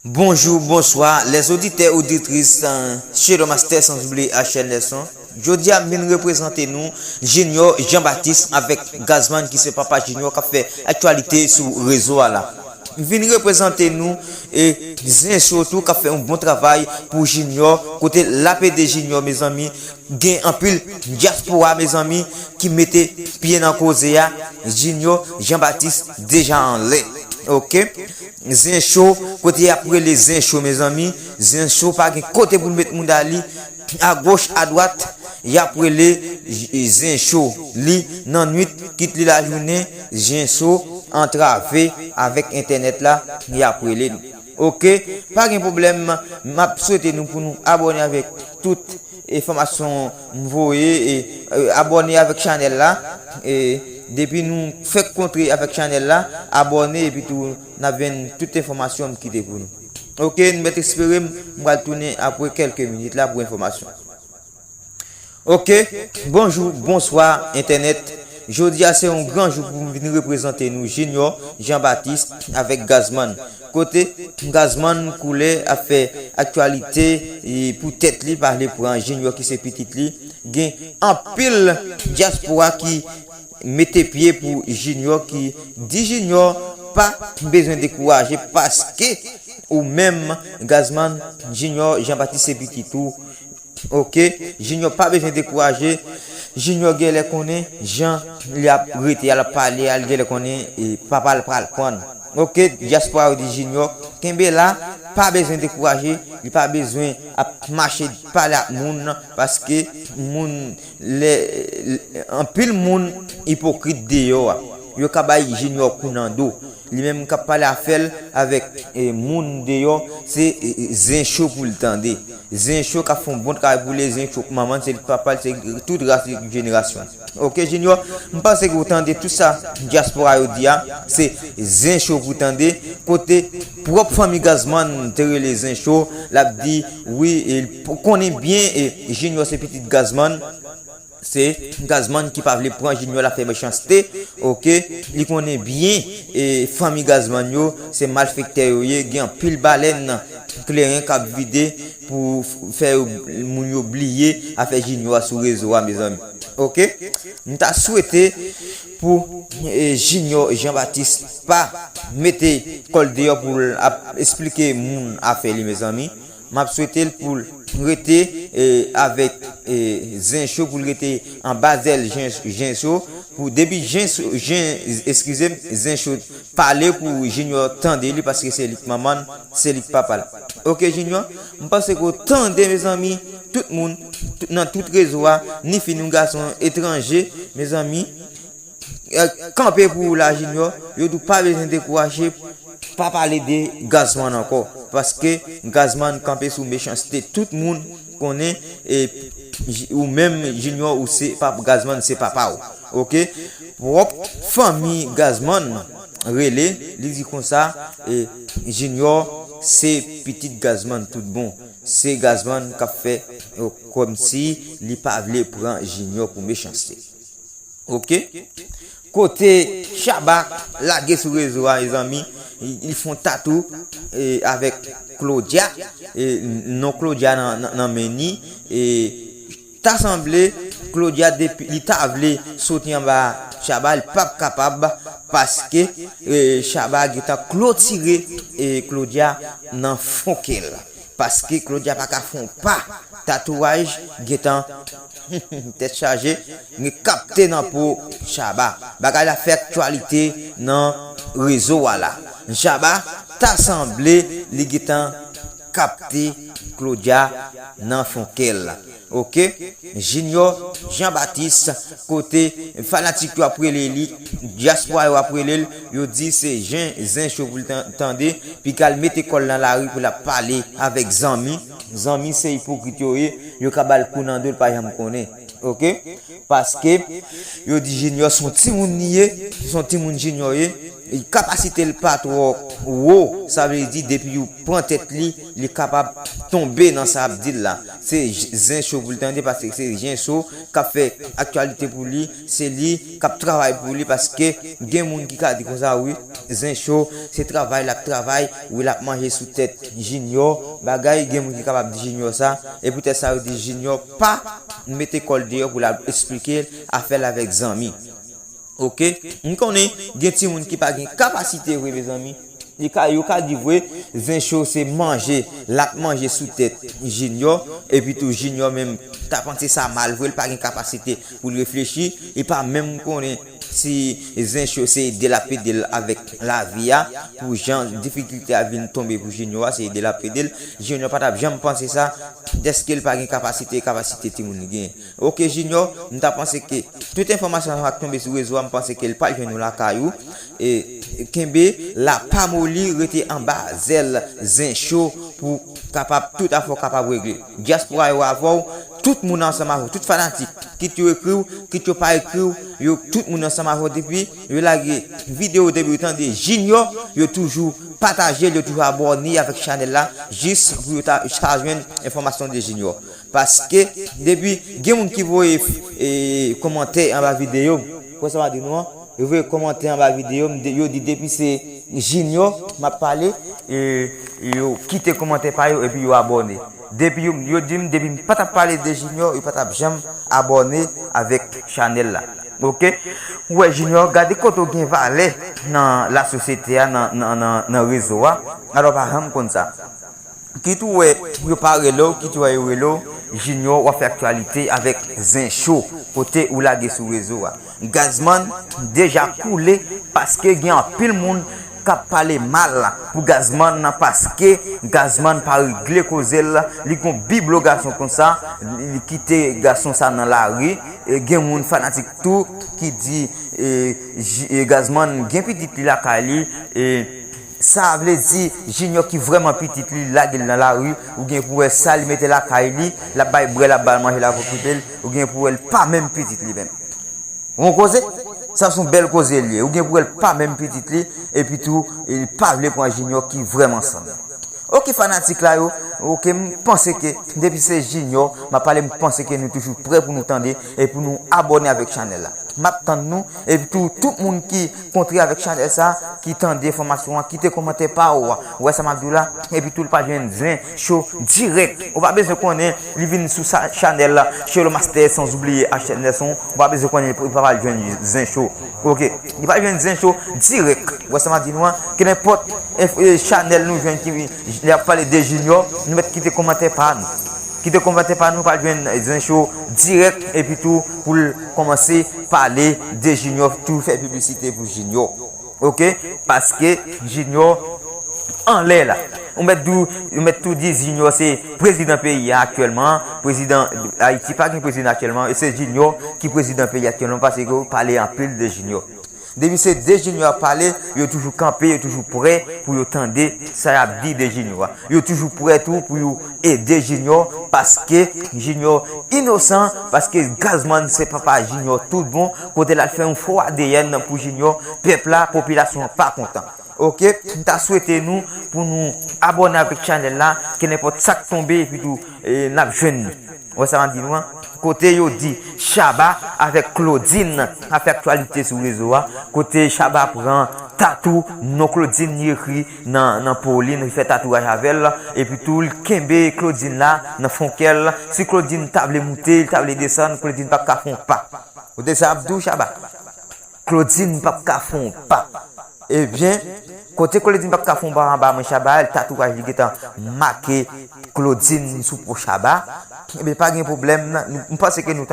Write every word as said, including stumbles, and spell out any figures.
Bonjou, bonswa, les oditè, oditris, euh, Shadow Master sans oublier H L Nelson. Jodi a, m vin reprezante nou Junior Jean Baptiste avèk Gazman ki se papa Junior k ap fè aktyalite sou rezo a la. M vin reprezante nou e Zen Show tou k ap fè yon bon travay pou Junior, kote l ap ede Junior, mezanmi, gen anpil dyaspora, mezanmi, ki mete pye nan koze a. Junior Jean Baptiste deja anlè. Oke? Zen Show, kote y ap rele Zen Show, mezanmi. Zen Show pa gen kote pou l met mouda li. Agoch, adwat, y ap rele J-, Zen Show. Li nan nwit, kit li lajounen, Zen Show antrave avèk entènèt la, y ap rele nou. Oke? Pa gen pwoblèm, m ap swete nou pou nou abòne avèk tout enfòmasyon m voye e, e, abòne avèk chanèl la. E depi nou fèk kontre avèk chanèl la, abòne epi tou n ap jwenn tout enfòmasyon m kite pou nou. Oke, n mèt espere m, m pral tounen apre kèlke minit la pou enfòmasyon. Oke, bonjou, bonswa, entènèt. Jodi a se yon gran jou pou m vin reprezante nou Junior Jean Baptiste avèk Gazman. Kote Gazman koulè ap fè aktyalite e pou tèt li, pa vle pran Junior ki se pitit li. Gen anpil dyaspora ki mete pye pou Junior, ki di Junior pa bezwen dekouraje paske ou menm Gazman, Junior Jean Baptiste se pitit ou. Oke, Junior pa bezwen dekouraje. Junior genlè konnen jan li ap rete a, l ap pale a, l genlè konnen e papa l pral pran l. Oke, dyaspora yo di Junior kenbe la, pa bezwen dekouraje, li pa bezwen ap mache pale ak moun, paske moun, lè, anpil moun ipokrit deyò a. Yo ka bay Junior kou nan do. Li menm k ap pale afè l avèk e, moun deyò, se e, e, Zen Show pou l tande. Zen Show k ap fè yon bon travay pou li, Zen Show manman l, se li k papa l, se tout ras, jenerasyon. Oke, Junior, m panse ke w tande tout sa dyaspora yo di a, se Zen Show pou tande, kote pwòp fanmi Gazman te rele Zen Show, l ap di, wi, e, l p-, konnen byen, e, Junior se pitit Gazman, se Gazman ki pa vle pran Junior, l ap fè mechanste, oke, li konnen byen, e, fanmi Gazman yo, se malfektè yo ye, gen anpil balèn kleren k ap vide pou f-, fè yo, moun yo bliye afè Junior a sou rezo a, mezanmi. Oke? M ta swete pou, e, Junior Jean Baptiste pa mete kò l deyò pou l ap esplike moun afè li, mezanmi. M ap swete l pou l rete, e, avèk, e, Zen Show, pou l rete anba zèl Zen, Zen Show, pou depi Zen Show, Zen, eskize m, Zen Show pale pou Junior tande li, paske se li k manman l, se li k papa l. Oke, Junior, m panse ke w tande, mezanmi, tout moun, tout, nan tout rezo a, ni fi, ni gason, etranje, mezanmi, e, kanpe pou ou la, Junior. Yo di w pa bezwen dekouraje, pa pale de Gazman ankò, paske Gazman kanpe sou mechanste. Tout moun konnen, e, j-, ou menm, Junior, ou se pap-, Gazman se papa w. Oke? Pwòp fanmi Gazman rele, li di konsa, e, Junior se pitit Gazman tout bon. Se Gazman k ap fè, e, kòmsi li pa vle pran Junior pou mechanste. Oke? Kote Shabba lage sou rezo a, mezanmi, li, li fè yon tatou, e, avèk Claudia, e, non Claudia nan, nan, nan men li, e, ta sanble Claudia depi, li ta vle soti anba Shabba, li p ap kapab, paske, e, Shabba gentan klotire, e, Claudia nan fon kè l. Paske Claudia pa ka fè yon pa. Tatouaj gentan tèt chaje, gen kapte nan po Shabba. Bagay la fè aktyalite nan rezo a la. Shabba ta sanble li gentan kapte Claudia nan fon kè l. Oke? Junior Jean Baptiste, kote fanatik yo ap rele li, dyaspora yo ap rele l, yo di se Zen, Zen Show pou l tan-, tande, piga l mete kò l nan lari pou l ap pale avèk zanmi. Zanmi se ipokrit yo ye, yo ka ba l kou nan do, l pa janm konnen. Oke? Paske yo di Junior se yon timoun li ye, se yon timoun Junior ye, e kapasite l pa twò wo, sa vle di depi yo pran tèt li, li kapab tonbe nan sa ap di l la. se J- Zen Show pou l tande, paske se Zen Show k ap fè aktyalite pou li, se li k ap travay pou li, paske gen moun ki ka di konsa, wi, Zen Show, se travay l ap travay, wi, l ap manje sou tèt Junior, bagay, gen moun ki kapab di Junior sa, e poutèt sa yo di Junior pa mete kò l deyò pou l al eksplike afè l avèk zanmi. Oke, m konnen gen timoun ki pa gen kapasite vre, mezanmi. Li ka, yo ka di vre, Zen Show se manje, l ap manje sou tèt Junior, epi tou Junior menm ta panse sa mal vre, l pa gen kapasite pou l reflechi, li pa menm konnen si Zen Show se ede l ap ede l avèk lavi a, pou jan difikilte a vin tonbe pou Junior a, se ede l ap ede l. Junior pa t ap janm panse sa, dèske l pa gen kapasite, kapasite timoun li genyen. Oke, Junior, m ta panse ke tout enfòmasyon sa k tonbe sou rezo a, m panse ke l pral jwenn ou lakay ou. E, kenbe la, pa moli, rete anba zèl Zen Show pou kapab, tout afè w kapab regle. Dyaspora yo avè w, tout moun ansanm avè w, tout fanatik, kit yo ekri w, kit yo pa ekri w, yo, tout moun ansanm avè w, depi yo lage videyo, depi yo tande Junior, yo toujou pataje l, yo toujou abòne avèk chanèl la, jis pou yo ta, ta jwenn enfòmasyon de Junior. Paske depi gen moun ki voye, e, kòmantè anba videyo m, kwè sa m ap di nou an, yo voye kòmantè anba videyo m, de- yo di depi se Junior m ap pale, e, yo kite kòmantè pa yo epi yo abòne. Depi yo, yo di m, depi m pa t ap pale de Junior, yo pa t ap janm abòne avèk chanèl la. Oke? Ou wè, Junior, gade kote w gen valè nan lasosyete a, nan, nan, nan, nan rezo a. Alò, pa janm konn sa. Kit ou wè yo pa rele w, kit ou wè yo rele w, Junior, w ap fè aktyalite avèk Zen Show, kote ou lage sou rezo a. Gazman deja koule paske gen anpil moun k ap pale mal pou Gazman nan, paske Gazman pa regle koze l, li gon biblo gason konsa, li kite gason sa nan lari, e gen moun fanatik tou ki di, e, J- e, Gazman gen pitit li lakay li, e, sa vle di Junior ki vrèman pitit li, lage l nan lari, ou gen pou wè sa li mete lakay li, l ap bay brè, l ap ba l manje, l ap okipe l, ou gen pou wè l pa menm pitit li menm. Ou koze? Sa se yon bèl koze li ye. Ou gen pou wè l pa menm pitit li, epi tou, li pa vle pran Junior ki vrèman sann. Oke, fanatik la yo, oke, m panse ke depi se Junior m ap pale, m panse ke nou toujou prè pou nou tande e pou nou abòne avèk chanèl la. M ap tann nou, epi tou, tout moun ki kontre avèk chanèl sa, ki tande enfòmasyon an, kite kòmantè pa ou a. Ou wè sa m ap di w la? Epi tou, l pa jwenn Zen Show dirèk. Ou pa bezwen konnen li vin sou sa, chanèl la, Shelo Master, sans oublier H N Nelson. Ou pa bezwen konnen li pa pral jwenn Zen Show. Oke. Li pral jwenn Zen Show dirèk. Ou wè sa m ap di nou an? Kenenpòt enf- e, chanèl nou jwenn ki li ap pale de Junior, nou mèt kite kòmantè pa nou. Kite kòmantè pa nou, pral jwenn Zen Show dirèk, epi tou pou l kòmanse pale de Junior, tou fè piblisite pou Junior. Oke? Paske Junior anlè la. Ou mèt di, ou mèt tou di Junior se prezidan peyi a aktyèlman. Prezidan Ayiti pa gen prezidan aktyèlman, e se Junior ki prezidan peyi a aktyèlman, paske yo pale anpil de Junior. Depi se de Junior ap pale, yo toujou kanpe, yo toujou prè pou yo tande sa y ap di de Junior a. Yo toujou prè tou pou yo ede Junior, paske Junior inosan, paske Gazman se papa Junior tout bon, kote l al fè yon fo A D N pou Junior, pèp la, popilasyon an pa kontan. Oke, m ta swete nou pou nou abòne avèk chanèl la, ke nenpòt sa k tonbe, epi tou, e, n ap jwenn li. Ou wè sa m ap di nou an? Kote yo di Shabba avèk Claudine ap fè aktyalite sou rezo a, kote Shabba pran tatou non Claudine, li ekri nan, nan po li, li fè tatouaj avè l, epi tou l kenbe Claudine la nan fon kè l. Si Claudine ta vle moute, li ta vle desann, Claudine p ap ka fè yon pa. Ou tande sa m ap di w, Shabba? Claudine p ap ka fè yon pa. Ebyen, kote Claudine p ap ka fè yon pa anba men Shabba, tatouaj li gentan make Claudine sou po Shabba. Ebyen, pa gen pwoblèm, m panse ke nou